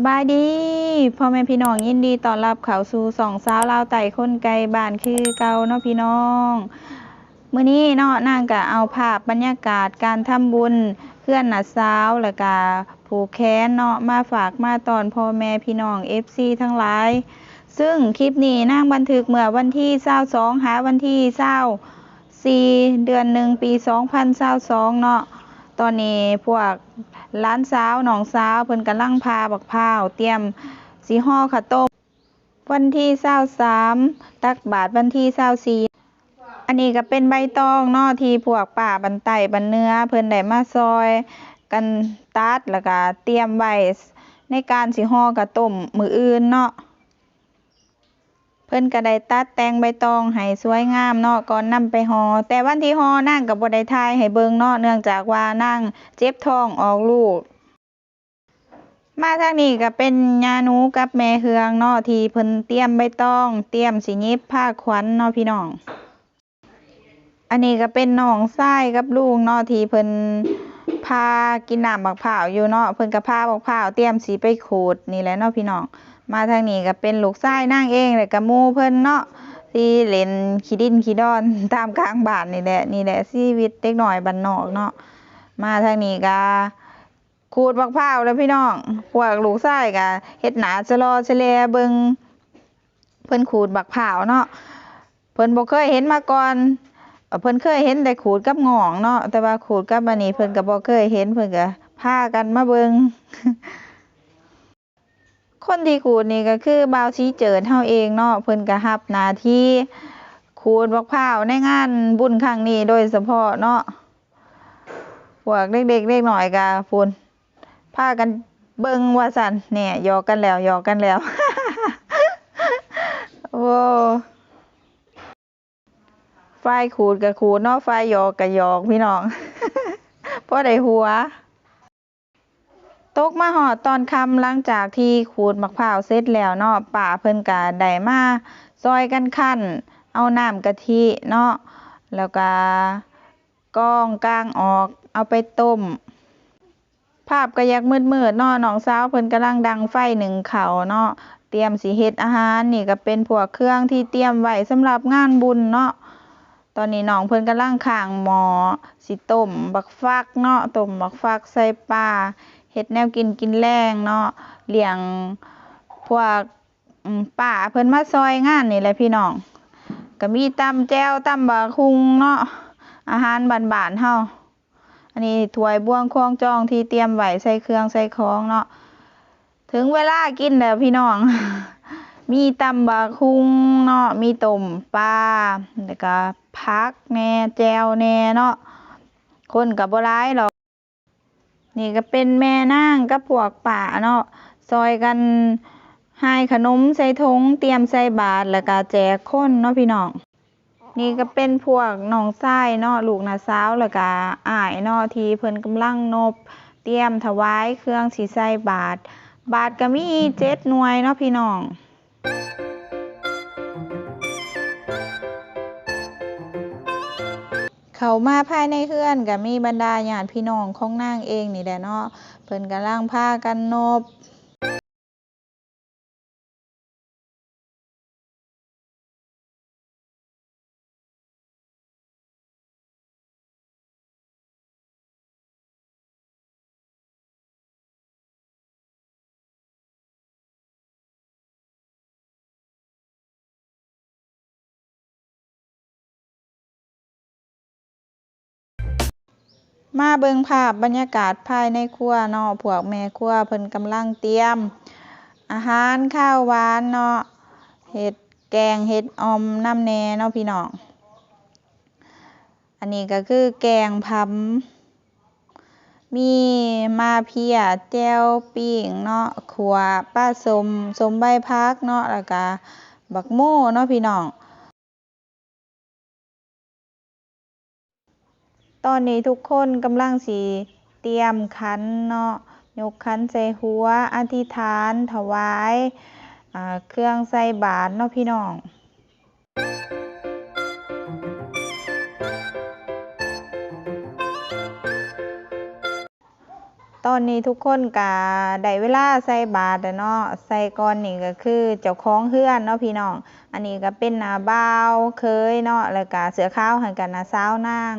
ສະບາຍດີພໍ່ແມ່ພີ່ນ້ອງ, ຍິນດີຕ້ອນຮັບເຂົ້າສູ່ຊ່ອງສາວລາວໃຕ້ຄົນໄກບ້ານຄືເກົ່າເນາະພີ່ນ້ອງ. ມື້ນີ້ເນາະ ນາງກະເອົາພາບບັນຍາກາດການທຳບຸນເຮືອນນ້າສາວ ແລ້ວກະຜູກແຂນເນາະ ມາຝາກມາຕ້ອນພໍ່ແມ່ພີ່ນ້ອງເອັຟຊີທັງຫຼາຍ. ຊຶ່ງຄລິບນີ້ນາງບັນທຶກເມື່ອວັນທີຊາວສອງ ຫາວັນທີຊາວສີ່ ເດືອນໜຶ່ງ ປີສອງພັນຊາວສອງເນາະ. ຕອນນີ້ພວກຫຼານສາວ ນ້ອງສາວ ເພິ່ນກຳລັງຜ່າບັກພ້າວ ຕຽມຊິຫໍ່ເຂົ້າຕົ້ມ ວັນທີຊາວສາມ ຕັກບາດວັນທີຊາວສີ່. ອັນນີ້ກໍເປັນໃບຕອງເນາະ ທີ່ພວກປ້າບ້ານໃຕ້ບ້ານເໜືອເພິ່ນໄດ້ມາຊ່ອຍກັນຕັດ ແລ້ວກໍຕຽມໄວ້ໃນການຊິຫໍ່ເຂົ້າຕົ້ມມື້ອື່ນເນາະ. ເພິ່ນກໍໄດ້ຕັດແຕ່ງໃບຕອງໃຫ້ສວຍງາມເນາະ ກ່ອນນຳໄປຫໍ່. ແຕ່ວັນທີ່ຫໍ່ນາງກໍບໍ່ໄດ້ຖ່າຍໃຫ້ເບິ່ງເນາະ ເນື່ອງຈາກວ່ານາງເຈັບທ້ອງອອກລູກ. ມາທາງນີ້ກໍເປັນຍ່າໜູກັບແມ່ເຮືອງເນາະ ທີ່ເພິ່ນຕຽມໃບຕອງ ຕຽມຊິຫຍິບພາຂວັນເນາະພີ່ນ້ອງ. ອັນນີ້ກໍເປັນນ້ອງຊາຍກັບລຸງເນາະ ທີ່ເພິ່ນພາກິນນ້ຳບັກພ້າວຢູ່ເນາະ, ເພິ່ນກໍພາບັກພ້າວຕຽມຊິໄປຂູດນີ້ແຫຼະເນາະພີ່ນ້ອງ. ມາທາງນີ້ກໍເປັນລູກຊາຍນາງເອງ ແລ້ວກໍໝູ່ເພິ່ນເນາະ ທີ່ຫຼິ້ນຂີ້ດິນຂີ້ດອນຕາມກາງບ້ານນີ້ແຫຼະ. ນີ້ແຫຼະຊີວິດເດັກນ້ອຍບ້ານນອກເນາະ. ມາທາງນີ້ກໍ ຂູດບັກພ້າວແລ້ວພີ່ນ້ອງ, ພວກລູກຊາຍກໍເຮັດໜ້າສະຫຼໍ່ສະແຫຼເບິ່ງເພິ່ນຂູດບັກພ້າວເນາະ. ເພິ່ນບໍ່ເຄີຍເຫັນມາກ່ອນ, ເພິ່ນເຄີຍເຫັນແຕ່ຂູດກັບງ່ອງເນາະ, ແຕ່ວ່າຂູດກັບອັນນີ້ເພິ່ນກໍບໍ່ເຄີຍເຫັນ, ເພິ່ນກໍພາກັນມາເບິ່ງ. ຄົນທີ່ຂູດນີ້ກໍຄືບ່າວສີເຈີດເຮົາເອງເນາະ, ເພິ່ນກໍຮັບໜ້າທີ່ຂູດບັກພ້າວໃນງານບຸນຄັ້ງນີ້ໂດຍສະເພາະເນາະ. ພວກເດັກໆເດັກນ້ອຍກໍພຸ້ນ ພາກັນເບິ່ງວ່າຊັ້ນ. ແນ່ ຫຍອກກັນແລ້ວ ຫຍອກກັນແລ້ວ. ໂອ້ ຝ່າຍຂູດກໍຂູດເນາະ, ຝ່າຍຫຍອກກໍຫຍອກ ພີ່ນ້ອງ ພໍໄດ້ຫົວ. ຕົກມາຮອດຕອນຄ່ຳ ຫຼັງຈາກທີ່ຂູດໝາກພ້າວເສັດແລ້ວເນາະ, ປ້າເພິ່ນກະໄດ້ມາຊ່ອຍກັນຄັ້ນເອົານ້ຳກະທິເນາະ ແລ້ວກະກອງກາງອອກເອົາໄປຕົ້ມ. ພາບກະຢາກມືດໆເນາະ, ນ້ອງສາວເພິ່ນກຳລັງດັງໄຟໜຶ້ງເຂົ້າເນາະ, ຕຽມຊິເຮັດອາຫານ. ນີ້ກະເປັນພວກເຄື່ອງທີ່ຕຽມໄວ້ສຳລັບງານບຸນເນາະ. ຕອນນີ້ນ້ອງເພິ່ນກຳລັງຄ້າງໝໍ້ ຊິຕົ້ມບັກຟັກເນາະ, ຕົ້ມບັກຟັກໃສ່ປາ ເຮັດແນວກິນກິນແລງເນາະ, ລ້ຽງພວກ ອາ ປ້າເພິ່ນມາຊ່ອຍງານນີ້ແຫຼະພີ່ນ້ອງ. ກະມີຕຳແຈ່ວ ຕຳບັກຫຸ່ງເນາະ, ອາຫານບ້ານໆເຮົາ. ອັນນີ້ຖ້ວຍບວງຄວງຈອງທີ່ຕຽມໄວ້ໃສ່ເຄື່ອງໃສ່ຂອງເນາະ. ເຖິງເວລາກິນແລ້ວພີ່ນ້ອງ, ມີຕຳບັກຫຸ່ງເນາະ, ມີຕົ້ມປາ ແລ້ວກະຜັກແດ່ ແຈ່ວແດ່ເນາະ, ຄົນກະບໍ່ຫຼາຍດອກ. ນີ້ກະເປັນແມ່ນາງກັບພວກປ້າເນາະ, ຊ່ອຍກັນຫາຍຂະໜົມໃສ່ຖົງ ຕຽມໃສ່ບາດ ແລ້ວກະແຈກຄົນເນາະພີ່ນ້ອງ. ນີ້ກະເປັນພວກນ້ອງຊາຍເນາະ, ລູກນ້າສາວ ແລ້ວກະອ້າຍເນາະ ທີ່ເພິ່ນກຳລັງນົບຕຽມຖວາຍເຄື່ອງຊິໃສ່ບາດ. ບາດກະມີເຈັດໜ່ວຍເນາະພີ່ນ້ອງ. ເຂົ້າມາພາຍໃນເຮືອນກະມີບັນດາຍາດພີ່ນ້ອງຂອງນາງເອງນີ້ແຫຼະເນາະ, ເພິ່ນກຳລັງພາກັນນົບ. ມາເບິ່ງພາບບັນຍາກາດພາຍໃນຄົວເນາະ, ພວກແມ່ຄົວເພິ່ນກຳລັງຕຽມອາຫານຄາວຫວານເນາະ, ເຮັດແກງເຫັດອ່ອມນຳແດ່ເນາະພີ່ນ້ອງ. ອັນນີ້ກໍຄືແກງຜຳ ມີໝາເພຍ ແຈ່ວປີ້ງເນາະ, ຂົ້ວປາສົ້ມ, ສົ້ມໃບຜັກເນາະ, ແລ້ວກະບັກໂມເນາະພີ່ນ້ອງ. ຕອນນີ້ທຸກຄົນກຳລັງຊິຕຽມຂັນເນາະ, ຍົກຂັນໃສ່ຫົວ ອະທິຖານຖວາຍ ອາ ເຄື່ອງໃສ່ບາດເນາະພີ່ນ້ອງ. ຕອນນີ້ທຸກຄົນກະໄດ້ເວລາໃສ່ບາດແລ້ວເນາະ. ໃສ່ກ່ອນນີ້ກະຄືເຈົ້າຂອງເຮືອນເນາະພີ່ນ້ອງ. ອັນນີ້ກະເປັນ ອາ ບ່າວເຂີຍເນາະ ແລ້ວກະເສື້ອຂາວຫັ້ນກະນ້າສາວນາງ.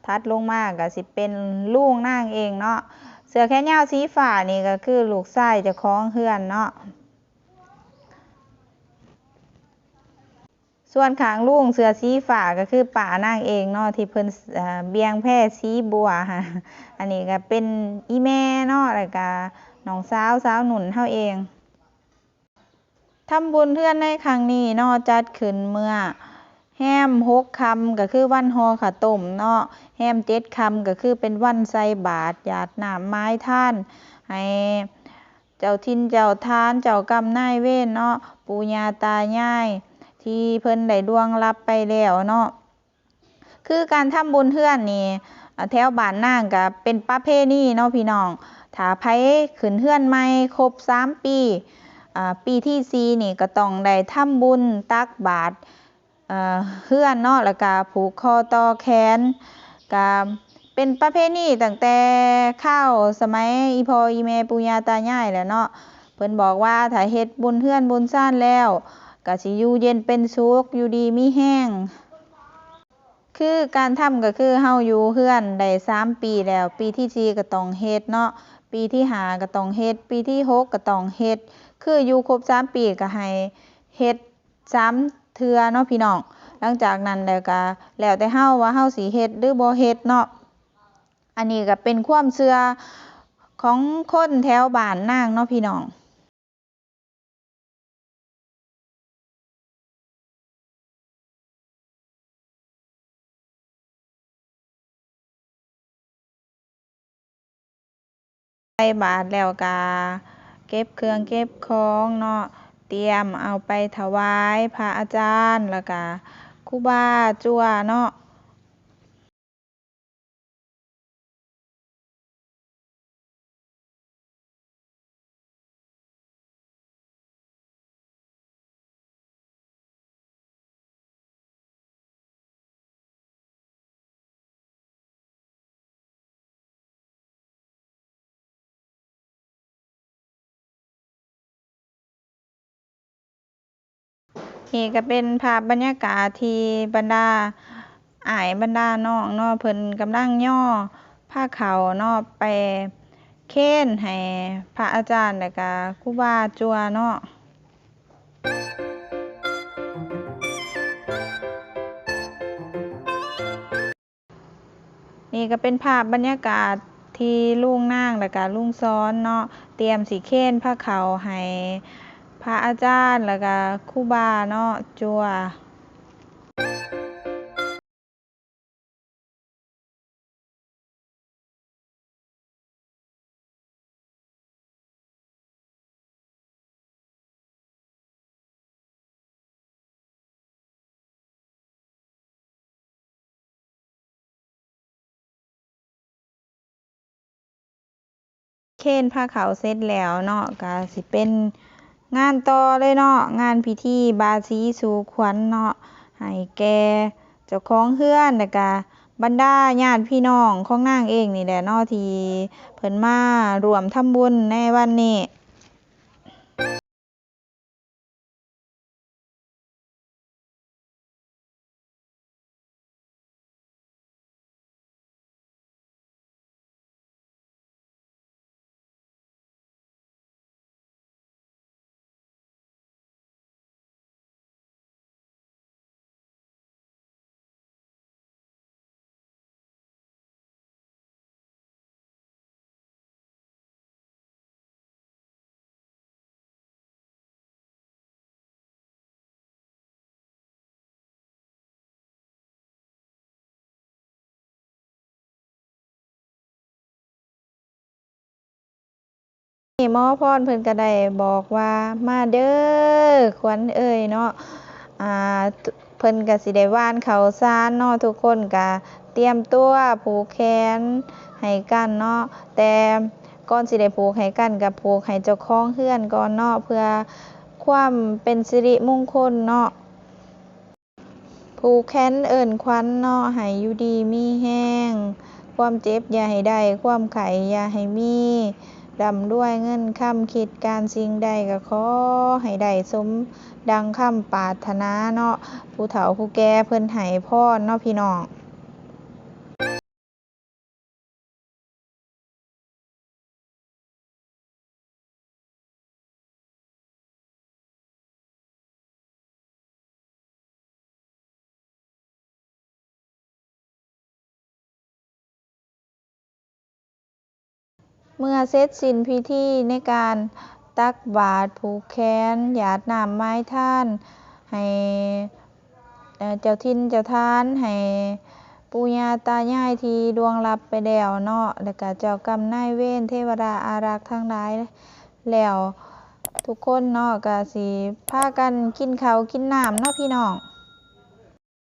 ຖັດລົງມາກະຊິເປັນລຸງນາງເອງເນາະ. ເສື້ອແຂນຍາວສີຟ້ານີ້ກະຄືລູກຊາຍເຈົ້າຂອງເຮືອນເນາະ. ສ່ວນຂ້າງລຸງເສື້ອສີຟ້າກະຄືປ້ານາງເອງເນາະ ທີ່ເພິ່ນ ເອີ ບ່ຽງແພສີບົວຫັ້ນ. ອັນນີ້ກະເປັນອີ່ແມ່ເນາະ ແລ້ວກະນ້ອງສາວ ສາວນຸ່ນເຮົາເອງ. ທຳບຸນເຮືອນໃນຄັ້ງນີ້ເນາະ ຈັດຂຶ້ນເມື່ອແຮມຫົກຄ່ຳ ກະຄືວັນຫໍ່ຂ້າວຕົ້ມເນາະ, ແຮມເຈັດຄ່ຳ ກະຄືເປັນວັນໃສ່ບາດ ຢາດນ້ຳໝາຍທານໃຫ້ ເຈົ້າຖິ່ນເຈົ້າຖານ ເຈົ້າກຳນາຍເວນເນາະ ປູ່ຍ່າຕາຍາຍ ທີ່ເພິ່ນໄດ້ລ່ວງລັບໄປແລ້ວເນາະ. ຄືການທຳບຸນເຮືອນນີ້ ອາ ແຖວບ້ານນາງກະເປັນປະເພນີເນາະພີ່ນ້ອງ. ຖ້າໃຜຂຶ້ນເຮືອນໃໝ່ຄົບສາມປີ ອາ ປີທີສີ່ນີ້ກະຕ້ອງໄດ້ທຳບຸນຕັກບາດ ເອີ ເຮືອນເນາະ ແລ້ວກະຜູກຄໍຕໍ່ແຂນ. ກະເປັນປະເພນີຕັ້ງແຕ່ຄາວສະໄໝອີ່ພໍ່ອີ່ແມ່ປູ່ຍ່າຕາຍາຍແຫຼະເນາະ. ເພິ່ນບອກວ່າຖ້າເຮັດບຸນເຮືອນບຸນຊານແລ້ວ ກະຊິຢູ່ເຢັນເປັນສຸກ ຢູ່ດີມີແຮງ. ຄືການທຳກະຄືເຮົາຢູ່ເຮືອນໄດ້ສາມປີແລ້ວ ປີທີສີ່ກະຕ້ອງເຮັດເນາະ, ປີທີຫ້າກະຕ້ອງເຮັດ, ປີທີຫົກກະຕ້ອງເຮັດ. ຄືຢູ່ຄົບສາມປີກະໃຫ້ເຮັດ ສາມເທື່ອເນາະພີ່ນ້ອງ. ຫຼັງຈາກນັ້ນແລ້ວກະແລ້ວແຕ່ເຮົາວ່າເຮົາຊິເຮັດຫຼືບໍ່ເຮັດເນາະ. ອັນນີ້ກະເປັນຄວາມເຊື່ອຂອງຄົນແຖວບ້ານນາງເນາະພີ່ນ້ອງ. ໃສ່ບາດແລ້ວກະເກັບເຄື່ອງເກັບຂອງເນາະ, ຕຽມເອົາໄປຖວາຍພະອາຈານ ແລ້ວກະຄູບາຈົວເນາະ. ນີ້ກະເປັນພາບບັນຍາກາດທີ່ບັນດາອ້າຍບັນດານ້ອງເນາະ ເພິ່ນກຳລັງຍໍພາເຂົ້າເນາະ ໄປເຄນໃຫ້ພະອາຈານ ແລ້ວກະຄູບາຈົວເນາະ. ນີ້ກະເປັນພາບບັນຍາກາດທີ່ລຸງນາງ ແລ້ວກະລຸງສອນເນາະ ຕຽມຊິເຄນພາເຂົ້າໃຫ້ພະອາຈານ ແລ້ວກະຄູບາເນາະ ຈົວ. ເຄນພາເຂົ້າເສັດແລ້ວເນາະ ກະຊິເປັນງານຕໍ່ເລີຍເນາະ ງານພິທີບາສີສູ່ຂວັນເນາະ ໃຫ້ແກ່ເຈົ້າຂອງເຮືອນ ແລ້ວກະບັນດາຍາດພີ່ນ້ອງຂອງນາງເອງນີ້ແຫຼະເນາະ ທີ່ເພິ່ນມາຮ່ວມທຳບຸນໃນວັນນີ້. ນີ້ໝໍພອນເພິ່ນກະໄດ້ບອກວ່າ ມາເດີຂວັນເອີຍເນາະ ອາ ເພິ່ນກະຊິໄດ້ຫວ່ານເຂົ້າສານເນາະ ທຸກຄົນກະຕຽມຕົວຜູກແຂນໃຫ້ກັນເນາະ ແຕ່ກ່ອນຊິໄດ້ຜູກໃຫ້ກັນ ກະຜູກໃຫ້ເຈົ້າຂອງເຮືອນກ່ອນເນາະ ເພື່ອຄວາມເປັນສິລິມຸງຄຸນເນາະ. ຜູກແຂນເອີ້ນຂວັນເນາະ ໃຫ້ຢູ່ດີມີແຮງ ຄວາມເຈັບຢ່າໃຫ້ໄດ້ ຄວາມໄຂ້ຢ່າໃຫ້ມີ ລ່ຳລວຍເງິນຄຳ ຄິດການສິ່ງໃດກໍຂໍໃຫ້ໄດ້ສົມດັ່ງຄຳປາດຖະໜາເນາະ ຜູ້ເຖົ້າຜູ້ແກ່ເພິ່ນໃຫ້ພອນເນາະພີ່ນ້ອງ. ເມື່ອເສັດສິ້ນພິທີໃນການຕັກບາດ, ຜູກແຂນ, ຢາດນ້ຳໝາຍທານໃຫ້ ເອີ່ ເຈົ້າຖິ່ນເຈົ້າຖານ ໃຫ້ປູ່ຍ່າຕາຍາຍທີ່ລ່ວງລັບໄປແລ້ວເນາະ ແລ້ວກະເຈົ້າກຳນາຍເວນ ເທວະດາອາລັກທັງຫຼາຍແລ້ວ ທຸກຄົນເນາະ ກະຊິພາກັນກິນເຂົ້າກິນນ້ຳເນາະພີ່ນ້ອງ.